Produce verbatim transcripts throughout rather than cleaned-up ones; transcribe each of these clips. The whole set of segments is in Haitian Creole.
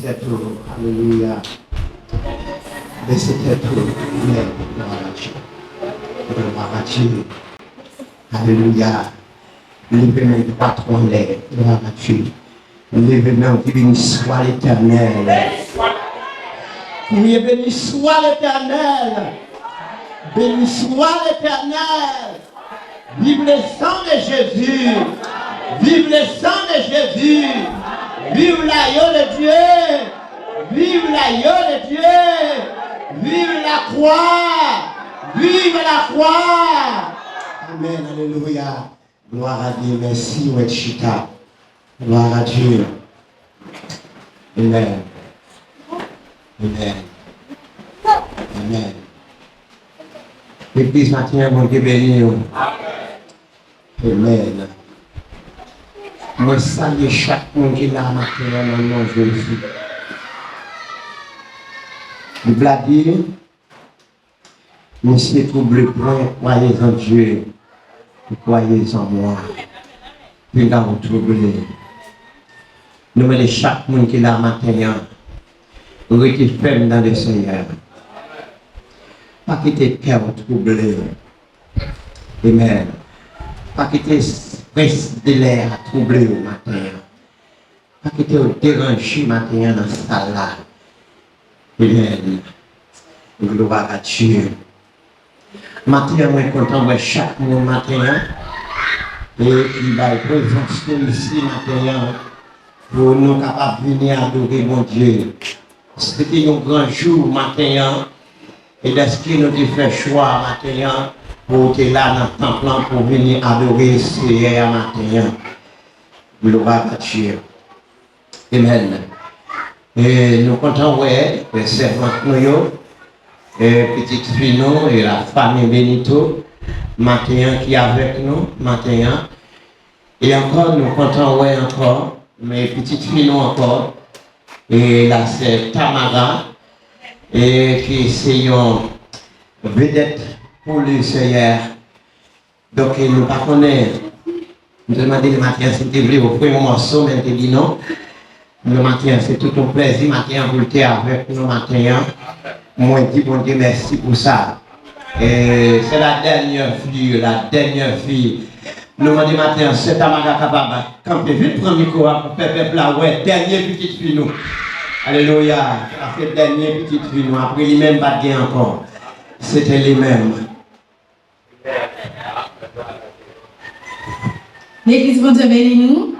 tèt ou, alelouya. Bese tèt ou, amèn. Glwa a Dye. Glwa a Dye. Alelouya. Leve men w dwat anlè. Glwa a Dye. Leve men w, di, Béni soit l'Éternel. Kriye, Béni soit l'Éternel. Béni soit l'Éternel. Vive le sang de Jésus. Vive le sang de Jésus. Vive l'agneau de Dieu. Vive l'agneau de Dieu. Vive la croix. Vive la croix. Amen. Alléluia. Gloire à Dieu. Mèsi, Wetchita. Gloire à Dieu. Amen. Amen. Amen. Legliz maten an, Bondye beni nou. Amen. Mwen salye chak moun ki la maten an nan non Jezi. Bib la di, Ne se troublez point, croyez en Dieu, et croyez en moi. Pinga w twouble. Nou mande chak moun ki la maten an, rete fèm nan Lesenyè. Pa kite kè w twouble. Amen. Pa kite prens de lè a twouble w maten an. Pa kite w deranje maten an nan sal la. Amen. Gloire à Dieu. Maten an, mwen kontan wè chak moun maten an. E m bay prezans nou isi maten an pou nou kapab vini adore Bondye. Se te yon gran jou maten an. E dèske nou te fè chwa maten an pou w te la nan tanp lan pou w vini adore Seyè a maten an. Gloire à Dieu. Amen. E nou kontan wè, wè sèvant nou yo, e pitit fi nou, e la famille Benito, maten an ki avèk nou, maten an. E ankò, nou kontan wè ankò, men pitit fi nou ankò, e la sè Tamara, e ki se yon vedèt pou Lesenyè. Donk, nou pa konnen, nou te mande li maten an si l te vle ofri yon mòso, men l te di non. Nan maten an, se tout yon plèzi maten an pou l te avèk nou maten an. Mwen di Bondye mèsi pou sa. E c'est la dernière fille, la dernière fille. Nou mande maten an, sè Tamara kapab kanpe, vin pran mikwo a pou fè pèp la wè dènye pitit fi nou. Alelouya. Sa se dènye pitit fi nou. Apre li menm, pa t gen ankò. Se te li menm. Legliz, Bondye beni nou.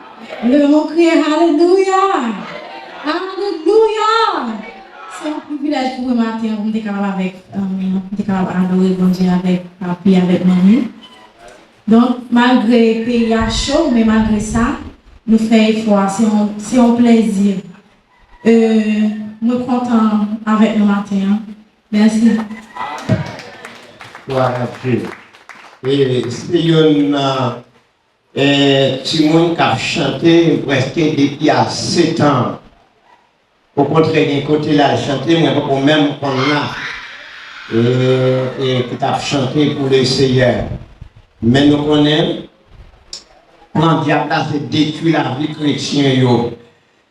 Leve men w, kriye alelouya. Alelouya. Se yon privilèj pou mwen maten an pou m te kapab avèk, um, pou m te kapab adore Bondye avèk papi, avèk manmi. Donk, malgre peyi a cho, men malgre sa, nou fè efò a. Se yon, se yon plèzi. E, mwen kontan avèk nou maten an. Mèsi. Glwa a Dye. E se youn nan, e, timoun k ap chante prèske depi a sèt an. Okontrè, gen kote l al chante, mwen poko menm konn la. E, e ki t ap chante pou Leseyè. Men nou konnen, plan dyab la se detwi lavi kretyen yo.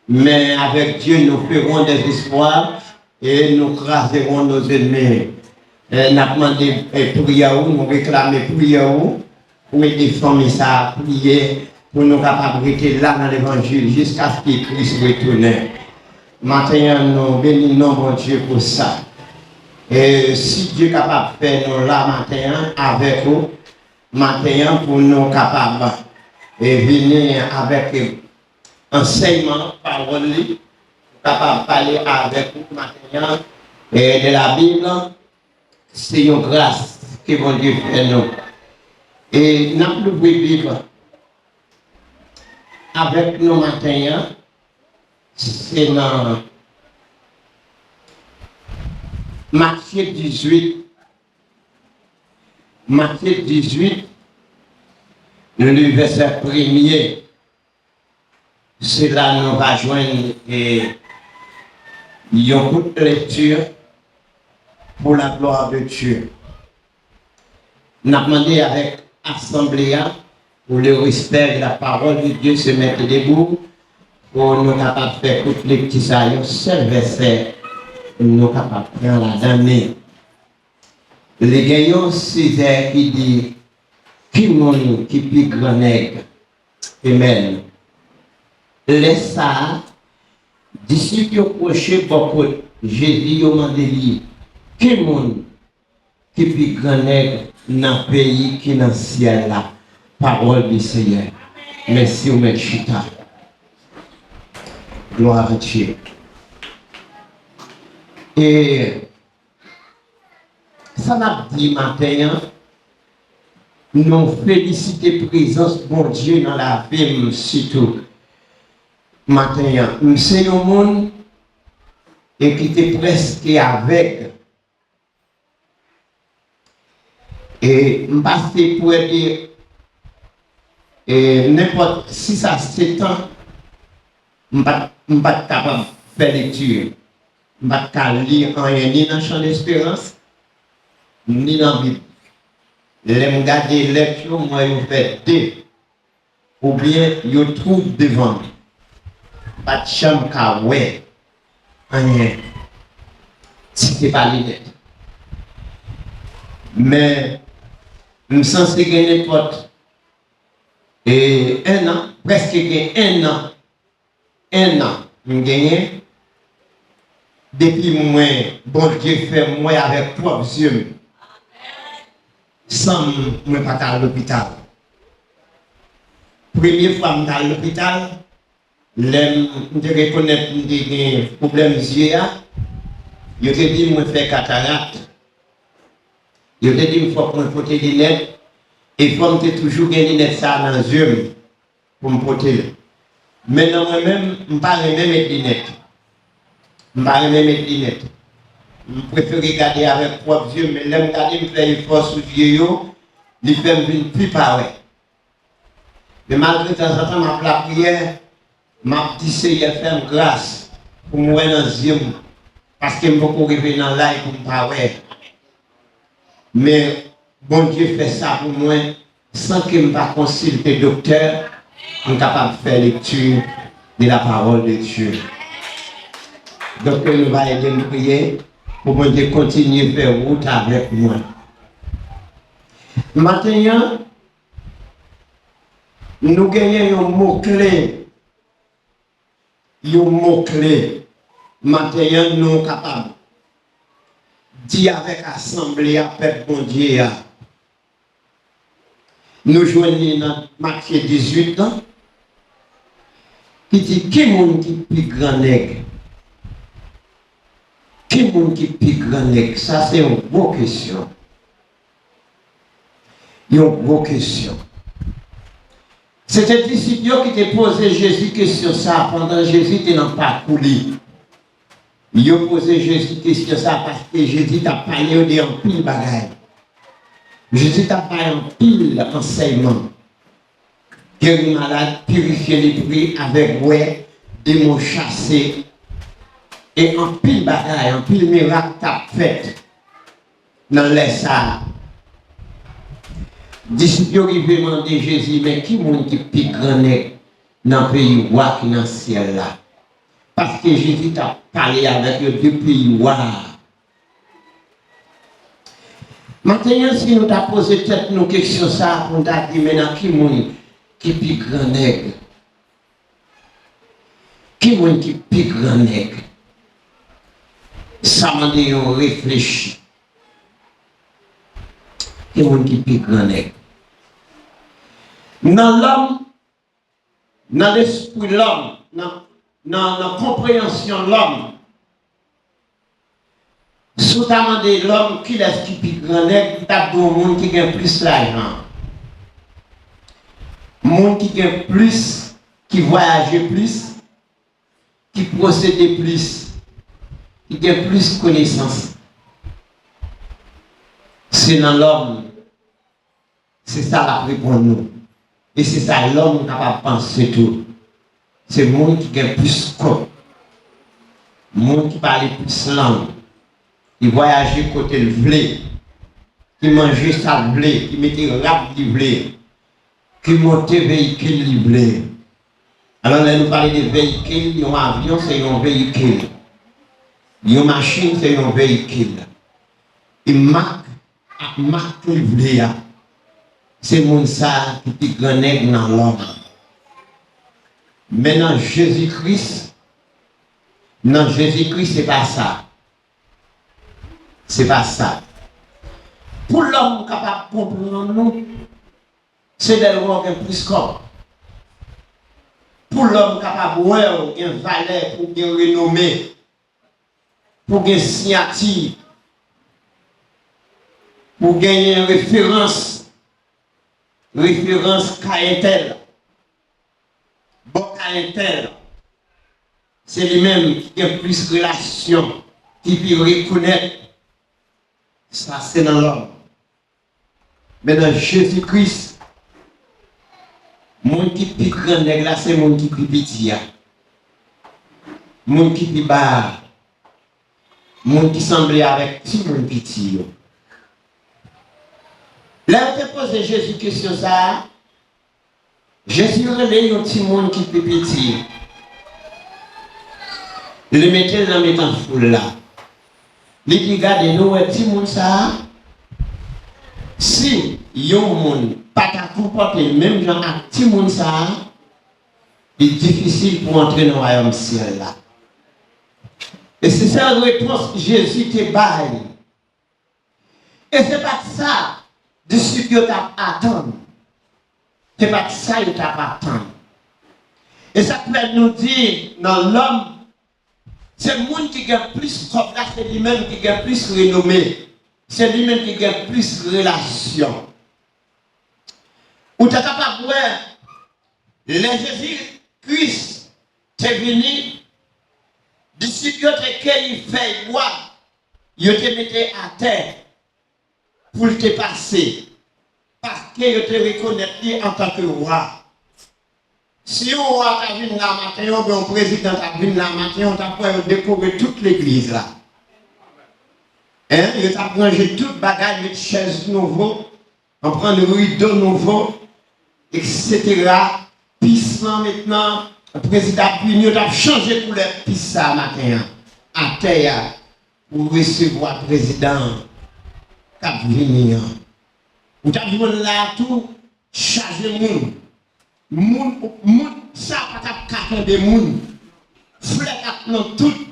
Men avèk Dye, nous ferons des exploits et nous craserons nos ennemis. E, n ap mande, e, priyè ou, nou reklame priyè ou pou ede fanmi sa a, priye pou nou kapab rete la nan levanjil jiskaske Kris retounen. Maten an, nou beni non Bondye pou sa. E si Dye kapab fè nou la maten an avèk ou, maten an pou nou kapab, e, vini avèk, e, ansèyman pawòl li, pou kapab pale avèk ou maten an, e, de la Bib, se yon gras ke Bondye fè nou. E n ap louvri Bib avèk nou maten an, se nan Matye dizuit, Matye dizuit, nou li vèsè premye. Se la nou va jwenn, e, yon kout lekti pour la gloire de Dieu. N ap mande avèk asanble a, pour le respect de la parole de Dieu, se mete debou, Pou nou kapab fè kout lekti sa, yon sèl vèsè nou kapab pran ladan li. Li gen yon sizè ki di, ki moun ki pi gran nèg? Amen. Lè sa a, disip yo pwoche bò kot Jezi, yo mande li, ki moun ki pi gran nèg nan peyi ki nan syèl la? Pawòl di Seyè. Mèsi, ou mèt chita. Glwa a Dye. E sa n ap di maten an, nou felisite prezans Bondye nan lavi m sitou maten an. M se yon moun e ki te prèske avèg. E m pase prè de, e, nenpòt sis a sèt an, m pa t, m pa t kapab fè lekti. M pa t ka li anyen ni nan Chan Lesperans, ni nan Bib. Lè m gade lèt yo, m wè yo fè de. Oubyen yo twou devan m. M pa t janm ka wè anyen si se pa linèt. Men, m sanse gen nenpòt, e, en an, prèske gen en an, en an m genyen depi mwen, Bondye fè m wè avèk pwòp zye m. San m, mwen pa t al lopital. Premye fwa m t al lopital, lè m, m te rekonèt m te gen pwoblèm zye a, yo te di m mwen fè katarat. Yo te di m fòk mwen pote linèt, e fò m te toujou gen linèt sa a nan zye m pou m pote l. Men nan mwen menm, m pa renmen met linèt. M pa renmen met linèt. M prefere gade avèk pwòp zye m, men lè m gade m fè efò sou zye yo, li fè m vin pi pa wè. Men malgre tanzantan m ap lapriyè, m ap di Seyè fè m gras pou m wè nan zye m, paske m poko rive nan laj pou m pa wè. Men Bondye fè sa pou mwen san ke m pa konsilte doktè, m kapab fè lekti de la parole de Dieu. Donk, ke nou va ede m priye pou Bondye kontinye fè wout avèk mwen. Maten an, nou genyen yon mo kle, yon mo kle. Maten an, nou kapab di avèk asanble a, pèp Bondye a. Nou jwenn li nan Matye dizuit lan, ki di, ki moun ki pi gran nèg? Ki moun ki pi gran nèg? Sa se yon gwo kesyon. Yon gwo kesyon. Se te disip yo ki te poze Jezi kesyon sa a pandan Jezi te nan pakou li. Yo poze Jezi kesyon sa a paske Jezi t ap pale yo de anpil bagay. Jezi t ap bay anpil ansèyman. Geri malad, pirifye lepri, avèg wè, demon chase, e anpil bagay, anpil mirak t ap fèt nan lè sa a. Disip yo rive mande Jezi, men ki moun ki pi gran nèg nan peyi wa ki nan syèl la? Paske Jezi t ap pale avèk yo de peyi wa a. Maten an, si nou ta poze tèt nou kesyon sa a pou n ta di, men nan ki moun ki pi gran nèg? Ki moun ki pi gran nèg? Sa mande yon reflechi. Ki moun ki pi gran nèg? Nan lòm, nan lespri lòm, nan, nan, nan konpreyansyon lòm, si w ta mande lòm kilès ki pi gran nèg, li t ap di w moun ki gen plis lajan, moun ki gen plis, ki vwayaje plis, ki posede plis, ki gen plis konesans. Se nan lòm, se sa l ap reponn nou. E se sa lòm kapab panse tou. Se moun ki gen plis kont, moun ki pale plis lang, ki vwayaje kote l vle, ki manje sa l vle, ki mete rad li vle, ki monte veyikil li vle. Alò, lè nou pale de veyikil, yon avyon se yon veyikil. Yon machin se yon veyikil. E mak ak mak ke l vle a, se moun sa a ki pi gran nèg nan lòm. Men nan Jezi Kris, nan Jezi Kris, se pa sa. Se pa sa. Pou lòm kapab konprann nou, se lè l wè w gen plis kòb. Pou lòm kapab wè w gen valè, pou w gen renome, pou w gen siyati, pou w genyen referans, referans kay entèl, bò kay entèl, se li menm ki gen plis relasyon, ki pi rekonèt. Sa se nan lòm. Men nan Jezi Kris, moun ki pi gran nèg la, se moun ki pi piti a. Moun ki pi ba a. Moun ki sanble avèk timoun piti yo. Lè yo te poze Jezi kesyon sa a, Jezi rele yon timoun ki pi piti. Li mete l nan mitan foul la. Li di, "Gade, nou wè timoun sa a? Si yon moun pa ta konpòte l menm jan ak timoun sa a, li difisil pou antre nan wayòm syèl la." E se sèl repons Jezi te bay. E se pa t sa disip yo t ap atann. Se pa t sa yo t ap atann. E sa k fè nou di, nan lòm, se moun ki gen plis kòb la, se li menm ki gen plis renome. Se li menm ki gen plis relasyon. Ou ta kapab wè, lè Jezi Kris te vini, disip yo te keyi fèy bwa, yo te mete atè pou l te pase, paske yo te rekonèt li antanke wa. Si yon wa ta vin la maten an, oubyen yon prezidan ta vin la maten an, w t ap wè yo dekore tout legliz la. Hein? Yo t ap ranje tout bagay, met chèz nouvo, ann pran rido nouvo, etsetera. Pis lan mentnan, prezidan ap vini, yo t ap chanje koulè pis sa a maten an, atè a, pou resevwa prezidan an k ap vini an. Ou t ap jwenn la a tou, chaje moun. Moun, moun sa pa t ap ka kenbe moun. Flè t ap nan tout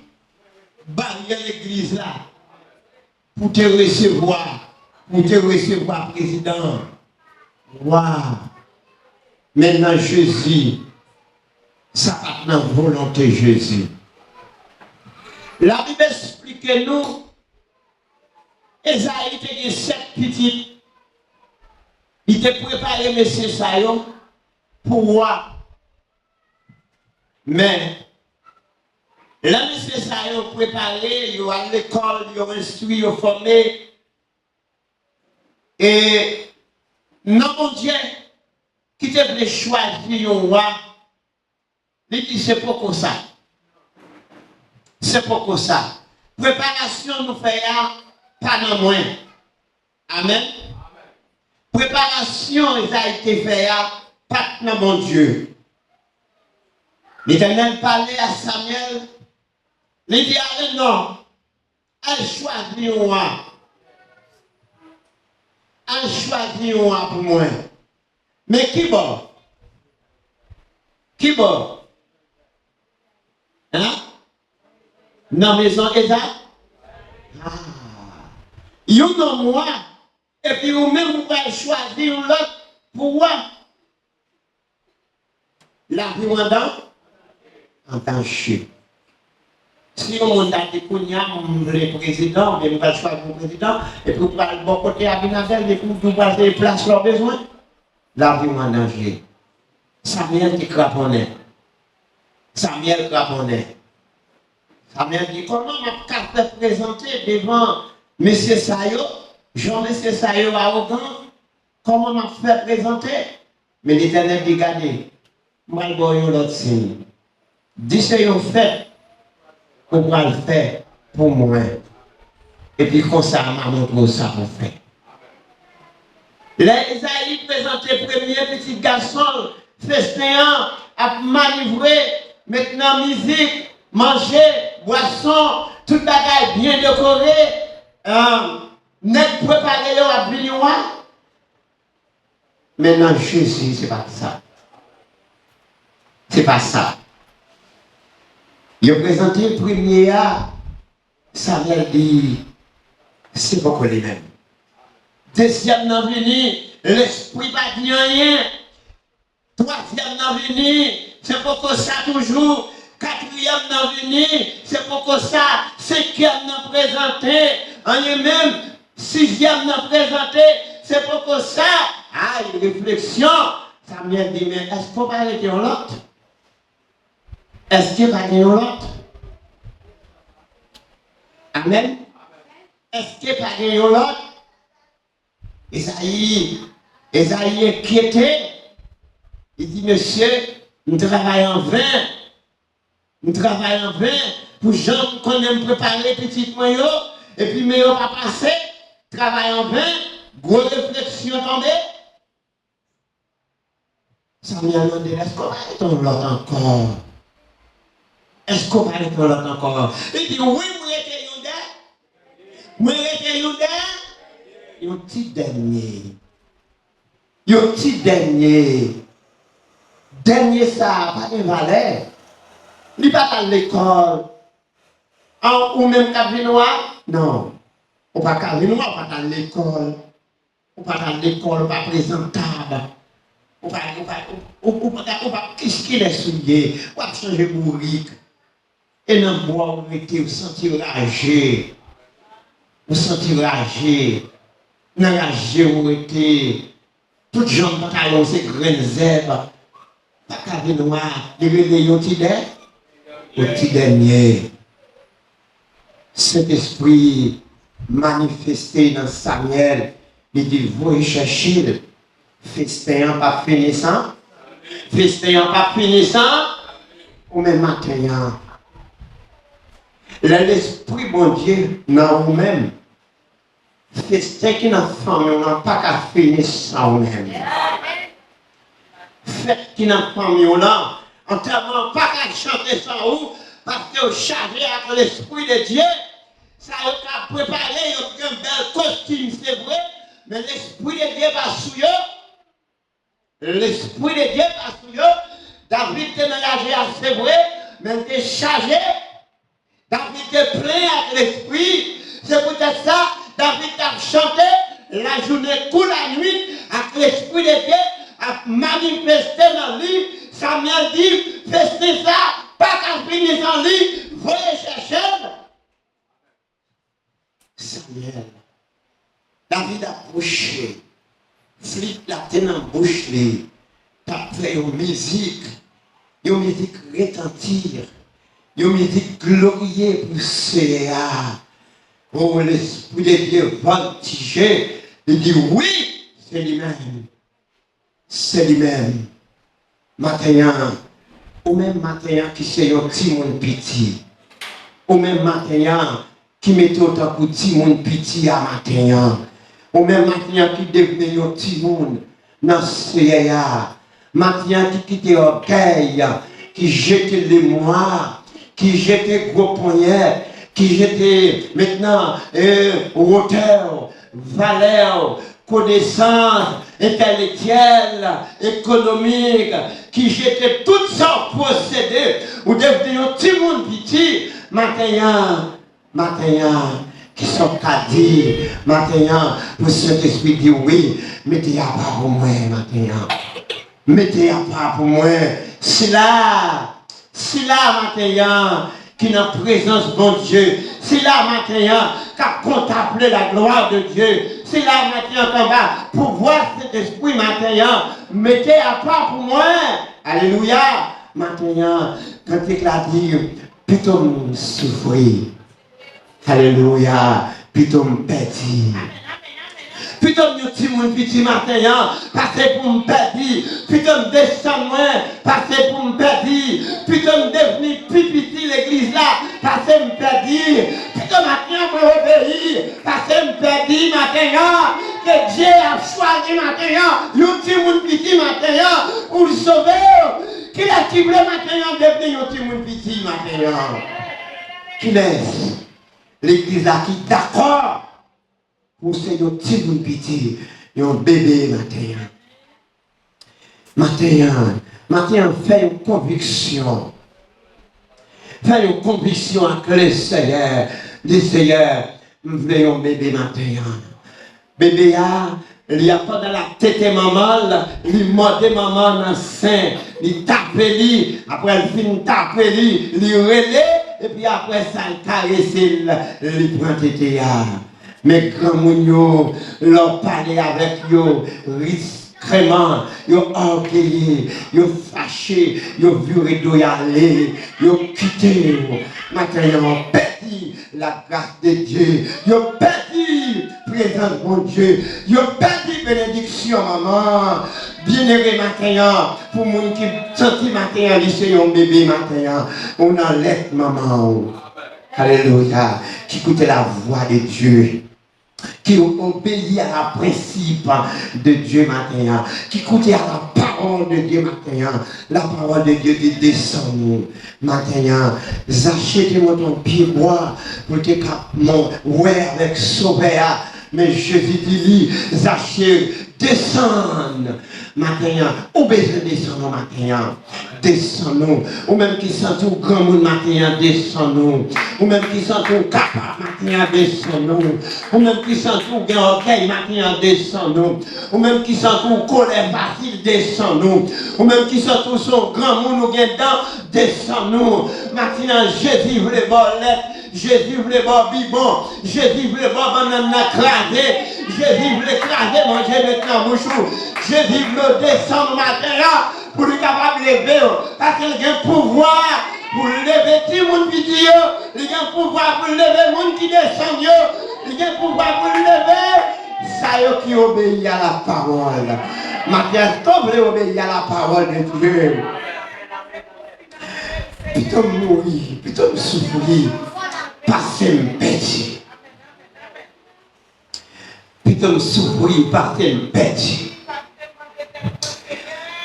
baryè legliz la. Pou te resevwa, pou te resevwa prezidan an. Wa. Men nan Jezi, sa pa t nan volonte Jezi. Labib esplike nou, Ezayi te gen sèt pitit. Li te prepare mesye sa yo pou wa. Men, lè mesye sa yo prepare, yo al lekòl, yo enstwi, yo fòme, e nan Bondye ki te vle chwazi yon wa, li di, "Se poko sa. Se poko sa. Preparasyon nou fè a pa nan mwen." Amèn. Preparasyon Ezayi te fè a pa t nan Bondye. Letènèl pale a Samyèl, li di, "Ale non, al chwazi yon wa. Al chwazi yon wa pou mwen." Men kibò? Kibò? Hein? Nan mezon Eza? Ah. Yon nonm wa, epi ou menm ou pral chwazi yon lòt pou wa. Lavi w an dan-, an danje. Si yon moun ta di, "Kounye a, m vle prezidan, oubyen m pral chwazi yon prezidan," epi w pral bò kote Abinadèl, epi w di w pral seye plas la w bezwen, lavi w an danje. Samyèl te kraponnen. Samyèl kraponnen. Samyèl di, "Kòman m ap ka fè prezante devan mesye sa yo, jan mesye sa yo awogan? Kòman m ap fè prezante?" Men Letènèl di, "Gade, m pral ba w yon lòt siy. Di se yon fèt ou pral fè pou mwen. Epi konsa, m a montre w sa pou w fè." Lè Ezayi prezante premye pitit gason l, festen an, ap manivre, met nan mizik, manje, bwason, tout bagay byen dekore, eh, nèg prepare yo ap vini wa. Men nan Jezi, se pa sa. Se pa sa. Yo prezante premye a, Samyèl di, se poko li menm. Dezyèm nan vini, lespri pa di anyen. Twazyèm nan vini, se poko sa toujou. Katriyèm nan vini, se poko sa. Senkyèm nan prezante, anyen menm. Sizyèm nan prezante, se poko sa. Ay, refleksyon. Samyèl di, men èske w pa rete yon lòt? Èske pa gen yon lòt? Amèn. Èske pa gen yon lòt? Ezayi, Ezayi enkyete. Li di, mesye, m travay an ven. M travay an ven pou jan m konnen m prepare pitit mwen yo, epi men yo pa pase, travay an ven, gwo refleksyon tonbe. Samyèl mande l, èske w pa rete yon lòt ankò? Èske w pa rete yon lòt ankò? Li di, wi, mwen rete yon dè. Mwen rete yon dè. Yon ti dènye. Yon ti dènye. Dènye sa a pa gen valè. Li pa t al lekòl. An, ou menm k ap vin wa? Non. Ou pa ka vin wa, ou pa t al lekòl. Ou pa t al lekòl, ou pa prezantab. Ou pa, ou pa, ou, ou, ou pa, ou pa, ki, kilès ou ye? W ap chanje bourik. E nan bwa ou rete, ou santi raje. Ou santi raje. Nan raje ou rete. Tout janm pantalon se grenn zèb. Pa ka vin wa, li rele yon ti dè, yon ti dènye. Sentespri manifeste nan Samyèl, li di, voye chèche l. Festen an p ap fini san, festen an p ap fini san ou menm maten an. Lè Lespri Bondye nan ou menm, festen ki nan fanmi w lan pa ka fini san ou menm. Fèt ki nan fanmi w lan, antèman an pa ka chante san ou, paske w chaje ak Lespri de Dye. Sa yo ka prepare, yo gen bèl kostim, se vre, men Lespri de Dye pa sou yo. Lespri de Dye pa sou yo. David te nan raje a, se vre, men l te chaje. David te plen ak Lespri. Se poutèt sa, David t ap chante lajounen kou lannuit ak Lespri de Dye ap manifeste nan li. Samyèl di, festen sa pa ka fini san li, voye chèche l. Samyèl. David ap pwoche. Flit la te nan bouch li. T ap fè yon mizik. Yon mizik retanti. Yon mizik gloriye pou Seyè a. O, Lespri de Dye vòltije. Li di, wi, se li menm. Se li menm. Maten an, ou menm maten an ki se yon timoun piti. Ou menm maten an ki mete w tankou timoun piti a maten an. Ou menm maten an ki devni yon timoun nan Seyè a. Maten an ki kite ògèy, ki jete lemwa, ki jete gwo ponyèt, ki jete mentnan, e, wotè, valè, konesans entèlektyèl, ekonomik, ki jete tout sa w posede, ou devni yon timoun piti, maten an, maten an, kisa w ka di, maten an, pou Sentespri di w wi, mete apa pou mwen, maten an. Mete apa pou mwen. Sila, sila maten an ki nan prezans Bondye, sila maten an k ap kontanple la glwa de Dye, sila maten an k anba pouvwa Sentespri maten an, mete apa pou mwen. Alelouya. Maten an, kantik la di, pito m soufri. Alelouya. Pito m pèdi. Pito m yon timoun piti maten an, pase pou m pèdi. Pito m desann mwen, pase pou m pèdi. Pito m devni pi piti legliz la, pase m pèdi. Pito maten an mwen obeyi, pase m pèdi maten an. Ke Dye ap chwazi maten an, yon timoun piti maten an, pou l sove w. Kilès ki vle maten an devni yon timoun piti maten an? Kilès legliz la ki dakò pou se yon timoun piti, yon bebe maten an? Maten an, maten an, fè yon konviksyon. Fè yon konviksyon ak Lesenyè. Di, Senyè, m vle yon bebe maten an. Bebe a, li ap, pandan l ap tete manman l, li mòde manman an nan sen, li tape li, apre l fin tape li, li rele, epi apre sa, l karese l, li pran tete a. Men granmoun yo, lè w pale avèk yo, riskreman, yo ògeye, yo fache, yo vire do y ale, yo kite w. Maten an, pèdi lagras de Dye. Yo pèdi prezans Bondye. Yo pèdi benediksyon manman. Byenere maten an, pou moun ki santi maten an, li se yon bebe maten an, ou nan lèt manman w. Alelouya. Ki koute lavwa de Dye. Ki obeyi a la prensip de Dye maten an. Ki koute a la pawòl de Dye maten an. La pawòl de Dye di desann nou maten an. Zache te monte yon pyebwa pou l te ka wè avèk Sovè a. Men Jezi di li, Zache, desann maten an. Ou bezwen desann ou maten an. Desann ou. Ou menm ki santi w granmoun maten an, desann ou. Ou menm ki santi w kapab maten an, desann ou. Ou menm ki santi w gen ògèy maten an, desann ou. Ou menm ki santi w kolè fasil, desann ou. Ou menm ki santi w se yon granmoun ou gen dan, desann ou. Maten an, Jezi vle ba w lèt. Jezi vle ba w bibon. Jezi vle ba w bannann nan kraze. Jezi vle kraze manje met nan bouch ou. Jezi vle w desann maten an pou li kapab leve w. Paske l gen pouvwa pou l leve timoun piti yo. Li gen pouvwa pou l leve moun ki desann yo. Li gen pouvwa pou l leve sa yo ki obeyi a la pawòl. Maten an, èske w vle obeyi a la pawòl de Dye? Pito m mouri, pito m soufri, pase m pèdi. Pito m soufri, pase m pèdi.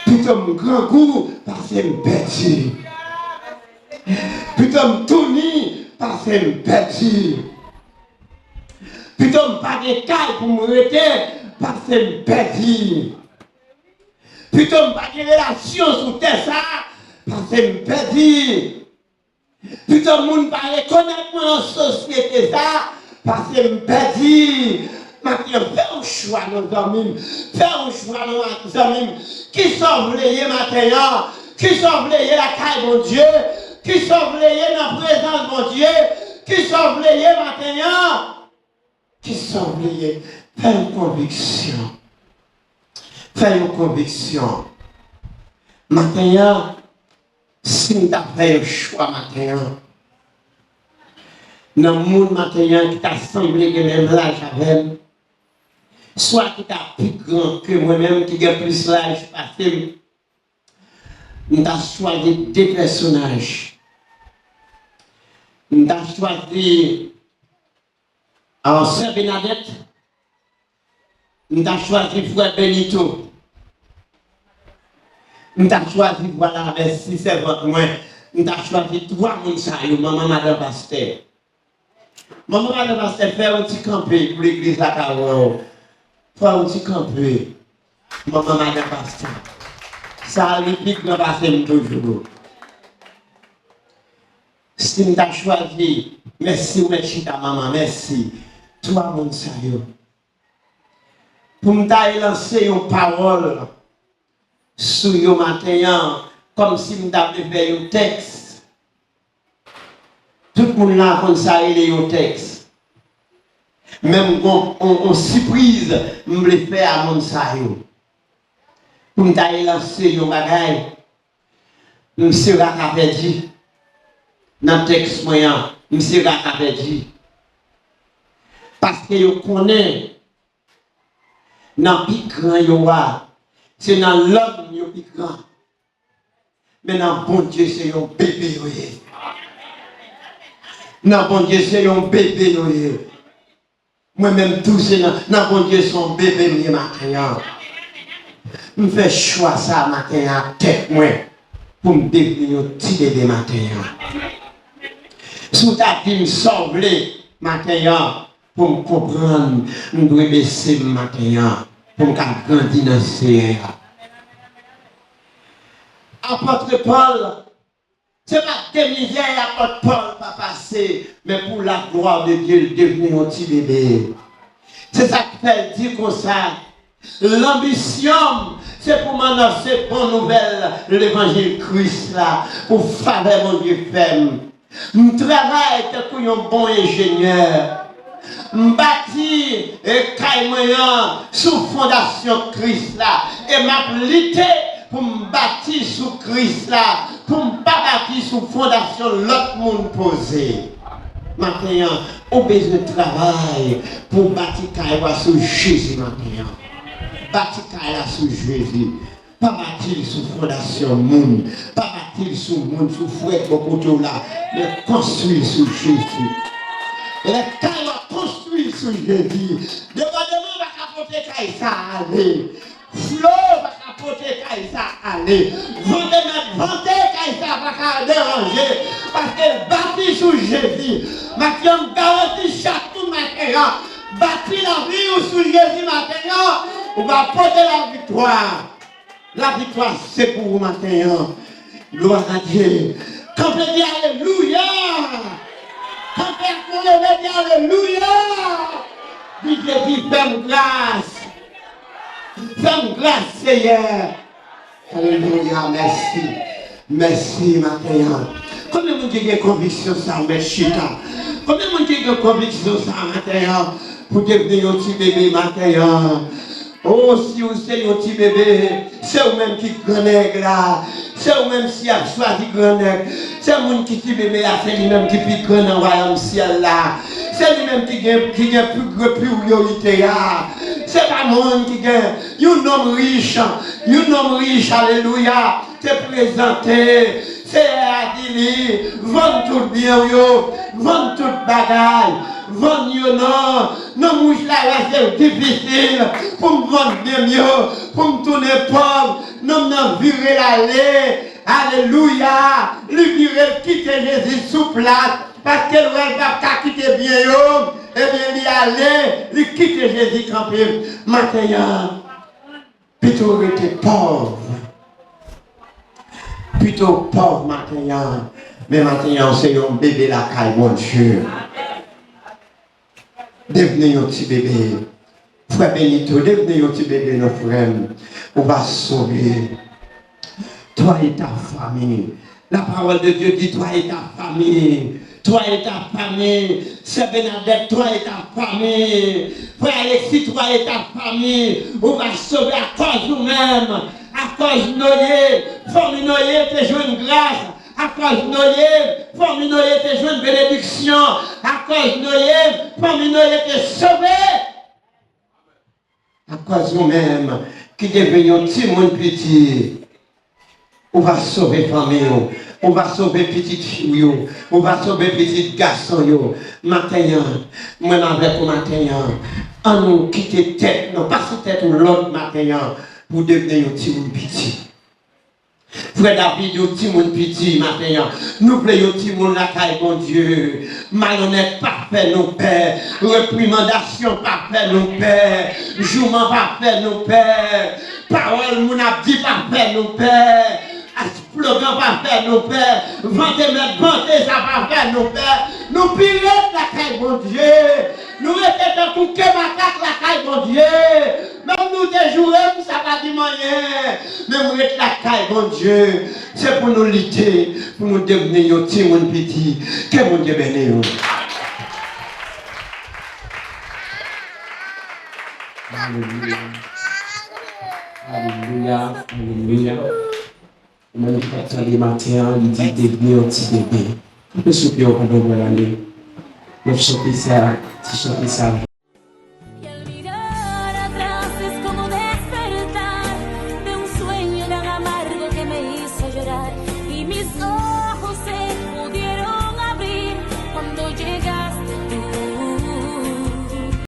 Pito m grangou, pase m pèdi. Pito m touni, pase m pèdi. Pito m pa gen kay pou m rete, pase m pèdi. Pito m pa gen relasyon sou tè sa, pase m pèdi. Pito moun pa rekonèt mwen nan sosyete sa, pase m pèdi. Maten an, fè yon chwa non zanmi m. Fè yon chwa non zanmi m. Kisa w vle ye maten an? Kisa w vle ye lakay Bondye? Kisa w vle ye nan prezans Bondye? Kisa w vle ye maten an? Kisa w vle ye? Fè yon konviksyon. Fè yon konviksyon. Maten an, si m ta fè yon chwa maten an, nan moun maten an ki ta sanble gen menm laj avè m, swa ki ta pi gran ke mwen menm, ki gen plis laj pase m, m ta chwazi de pèsonaj. M ta chwazi Sè Bènadèt, m ta chwazi frè Benito, m ta chwazi, vwala, mèsi sèvant mwen, m ta chwazi twa moun sa yo, manman, madan pastè. Manman, madan pastè, fè yon ti kanpe pou legliz la ka wè w. Fè yon ti kanpe. Manman, madan pastè. Sa a li pi gran pase m toujou. Si m ta chwazi, mèsi, ou mèt chita, manman, mèsi. Twa moun sa yo. Pou m ta elanse yon pawòl sou yo maten an, kòmsi m ta vle fè yon tèks. Tout moun la konn sa rele yon tèks. Men m gon on, on sipriz m vle fè a moun sa yo. Pou m ta elanse yon bagay, m se rat a pèdi. Nan tèks mwen an, m se rat a pèdi. Paske yo konnen nan pi gran yo a, se nan lòm yo pi gran. Men nan Bondye se yon bebe yo ye. Nan Bondye se yon bebe yo ye. Mwen menm tou se nan, nan Bondye se yon bebe m ye maten an. M fè chwa sa maten an ak tèt mwen. pou m devni yon ti bebe maten an. Si w ta di m sa w vle maten an, pou m konprann, m dwe bese m maten an, pou m ka grandi nan Seyè a. Apòt Pòl, se pa de mizè apòt Pòl pa pase, men pou la glwa de Dye, l devni yon ti bebe. Se sa k fè l di konsa, lanbisyon m, se pou m anonse bon nouvèl levanjil Kris la, pou favè Bondye fè m. M travay tankou yon bon enjenyè. M bati, e, kay mwen an sou fondasyon Kris la. E m ap lite pou m bati sou Kris la, pou m pa bati sou fondasyon lòt moun poze. Maten an, ou bezwen travay pou w bati kay ou a sou Jezi maten an. Bati kay la sou Jezi. Pa bati l sou fondasyon moun. Pa bati l sou moun, sou frè k bò kote w la. Men konstwi l sou Jezi. Lè kay w ap konstwi l sou Jezi, debòdman pa ka pote kay sa a ale. Flo pa ka pote kay sa a ale. Van te mèt vante, kay sa a pa ka deranje. Paske l bati sou Jezi. Maten an, m garanti chak moun maten an, bati lavi w sou Jezi maten an, ou va pote laviktwa. Laviktwa se pou ou maten an. Glwa a Dye. Kanpe di alelouya. Kanpe ak mwen leve di alelouya. Di Jezi fè m gras. Fè m gras Seyè. Alelouya. Mèsi. Mèsi maten an. Konbyen moun ki gen konviksyon sa a, mèt chita? Konbyen moun ki gen konviksyon sa a maten an? Pou devni yon ti bebe maten an. O, si w se yon ti bebe, se ou menm ki gran nèg la. Se ou menm si y ap chwazi gran nèg. Se moun ki ti bebe a, se li menm ki pi gran nan wayòm syèl la. Se li menm ki gen, ki gen pi gwo priyorite a. Se pa moun ki gen yon nonm rich, yon nonm rich, alelouya, te prezante. Seyè a di li, vann tout byen w yo, vann tout bagay, vann yo non. Nonm rich la wè se difisil pou m vann byen m yo, pou m tounen pòv. Nonm nan vire l ale. Alelouya! Li vire, l kite Jezi sou plas, paske l wè l p ap ka kite byen yo. Ebyen, li ale, li kite Jezi kanpe. Maten an, pito w rete pòv. Pito w pòv maten an. Men maten an, w se yon bebe lakay Bondye. Devni yon ti bebe. Frè Benito, devni yon ti bebe non, frè m. Ou va sove. Toi et ta famille. La parole de Dieu dit, toi et ta famille. Toi et ta famille. Sè Bernadette, toi et ta famille. Frè Alexis, toi et ta famille. Ou va sove akòz ou menm. Akòz Noye, fanmi Noye te jwenn gras. Akòz Noye, fanmi Noye te jwenn benediksyon. Akòz Noye, fanmi Noye te sove. Akòz ou menm ki devni yon timoun piti, ou va sove fanmi w, ou va sove pitit fi w yo, ou va sove pitit gason yo. Maten an, mwen avèk ou maten an, ann nou kite tèt nou, pase tèt ou lòd maten an pou devni yon timoun piti. Frè David, yon timoun piti maten an. Nou vle yon timoun lakay Bondye. Malonèt pa fè nou pè. Reprimandasyon pa fè nou pè. Jouman pa fè nou pè. Pawòl moun ap di pa fè nou pè. Esplogan pa fè nou pè. Vante mèt vante, sa pa fè nou pè. Nou pi rèd lakay Bondye. Nou rete tankou ke makak lakay Bondye. Menm nou te joure m, sa pa di m anyen. Men m ret lakay Bondye. Se pou nou lite, pou nou devni yon timoun piti. Ke Bondye beni w. Alelouya. Alelouya. Alelouya. Ou menm ki t ap tande maten an, li di devni yon ti bebe. Kanpe sou pye w pandan mwen ale. N ap chante sa, ti chante sa. Y al mirar atrás es como despertar de un sueño tan amargo que me hizo llorar. Y mis